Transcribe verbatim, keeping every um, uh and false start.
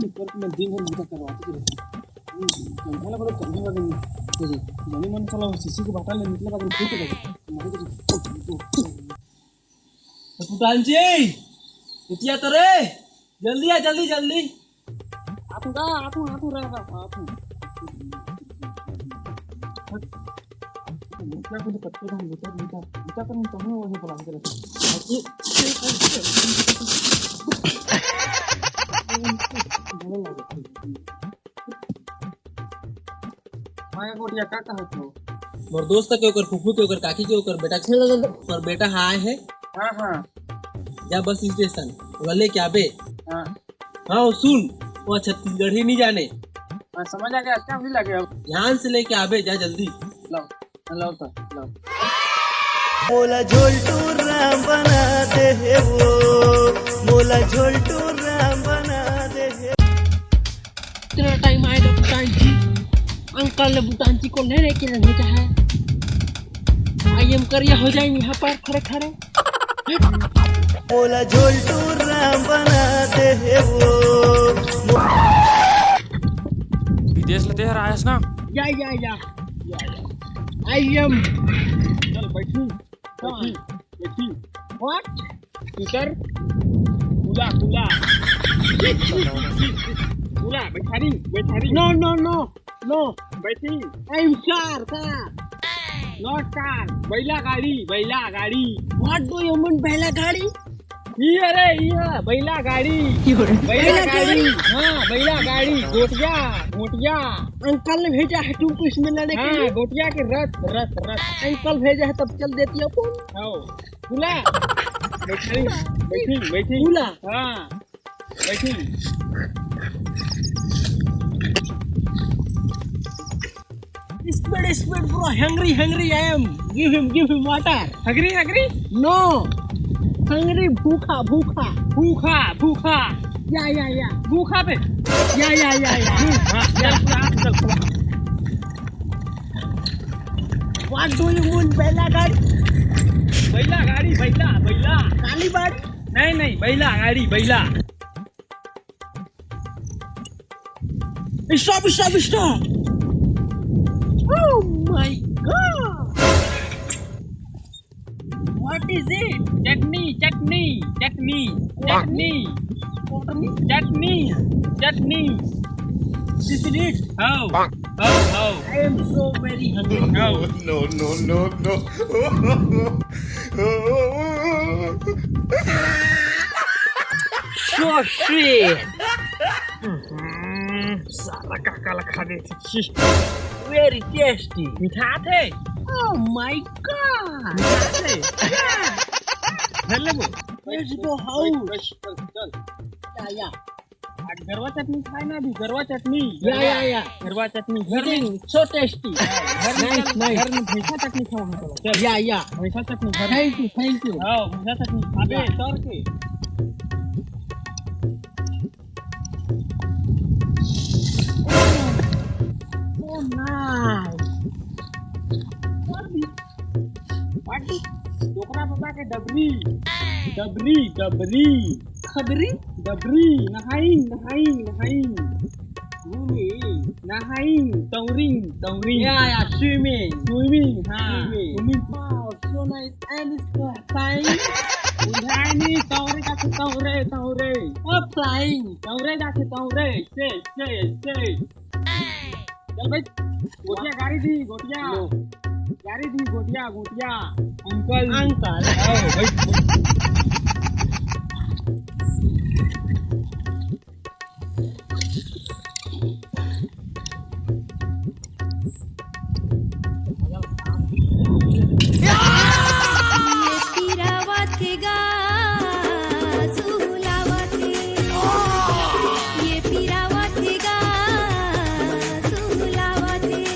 ऊपर में दिन भर बूता करवाते रहते हैं। कंधा लगा, कंधा लगा नहीं। जनी मन साला वो शीशी के बाटल ले निकले, बाटल फेंक दे। पुटान जी, इतिया तो रे, जल्दी आ, जल्दी, जल्दी। आतू गा, आतू, आतू रे, आतू। बूता को तो कत्ते का बूता, बूता, बूता कर, तुम वो बोला के रखो। माया गोटिया का कहत हो? मोर दोस्त के, ओकर फूफू के, ओकर काकी के, ओकर बेटा के, ओकर बेटा ह आए हे। हाँ, हाँ। जा बस स्टेशन, ओला लेके आबे। हाँ। हाँ, वो सुन, वो छत्तीसगढ़ी नहीं जाने। हाँ, समझ आ गया, अच्छा भी लगे अब। ध्यान से लेके आबे, जा जल्दी। लाओ, लाओ तो, लाओ। मोला झोलटू राम बना दे हे वो, मोला झोलटू राम बना दे हे। इतना टाइम आए तो बुटान जी, अंकल ने बुटान जी को ले लेके नहीं जाए। आई एम करिया हो जाएंगे यहाँ पर खड़े खड़े। मोला झोलटू राम बना दे हे वो। विदेश ले तेहर आयस ना? या, या, या, या, या। I am. चल, बैठी। Come on. बैठी। What? स्पीकर। कुला, कुला। कुला, बैठारी, बैठारी। No, no, no, no. बैठी। I am car, car. Not car. बैला गाड़ी, बैला गाड़ी। What do you mean, बैला गाड़ी? ये रे, ये बैला गाड़ी। बैला बैला गाड़ी। गाड़ी। हाँ, बैला गाड़ी। गोटिया, गोटिया। अंकल ने भेजा है तुमको इसमें लड़ने के हाँ, लिए। गोटिया के रथ, रथ, रथ। अंकल भेजा है, तब चल देती है अपन। हाँ। कुला। बैठी, बैठी, बैठी। कुला। हाँ, बैठी। Speed, speed, bro. Hungry, hungry I am. Give him, give him water. Hungry, hungry? No. Hungry, भूखा, भूखा। भूखा, भूखा। या, या, या। भूखा पे? या, या, या, या। हाँ, चल, चल, चल, चल। What do you mean, बैला गाड़ी? बैला गाड़ी, बैला, बैला। काली बाड़ी? नहीं, नहीं, बैला गाड़ी, बैला। Stop, stop, stop! Oh my God! What is it? चटनी, चटनी, चटनी, चटनी। चटनी? चटनी, चटनी। This is it? हाँ, हाँ, हाँ। I am so very hungry. हाँ। No, no, no, no. So sweet. हम्म, साला काका ला खा देथे। Very tasty. मिठाथे? Oh my God. मिठाथे? Yeah. धर लेबो। Let's go house. बस, बस, चल। या, या। आज गरवा चटनी खाए ना अभी, गरवा चटनी। या, या, या। गरवा चटनी। घर में Eating so tasty. घर में Nice, चल, nice. घर में भैंसा चटनी खाओ हम लोग। चल। या, या। भैंसा चटनी घर में। Thank you, thank you. हाँ, भैंसा चटनी खाबे, या। तोर के। Oh, nice. What is, what is, डोकरा बाबा के डबरी। डबरी, डबरी। खबरी? डबरी, नहाई, नहाई, नहाई। Swimming. नहाई, तौरी, तौरी। या, या, swimming. Swimming, हाँ, Swimming. Swimming. Wow, so nice. And it's flying. उड़ानी, तौरे जाथे, तौरे, तौरे। Oh, flying. तौरे जाथे, तौरे। से, से, से। चल भाई, गोटिया गाड़ी दी, गोटिया। लो। गाड़ी दी, गोटिया, गोटिया। अंकल। अंकल। आओ भाई।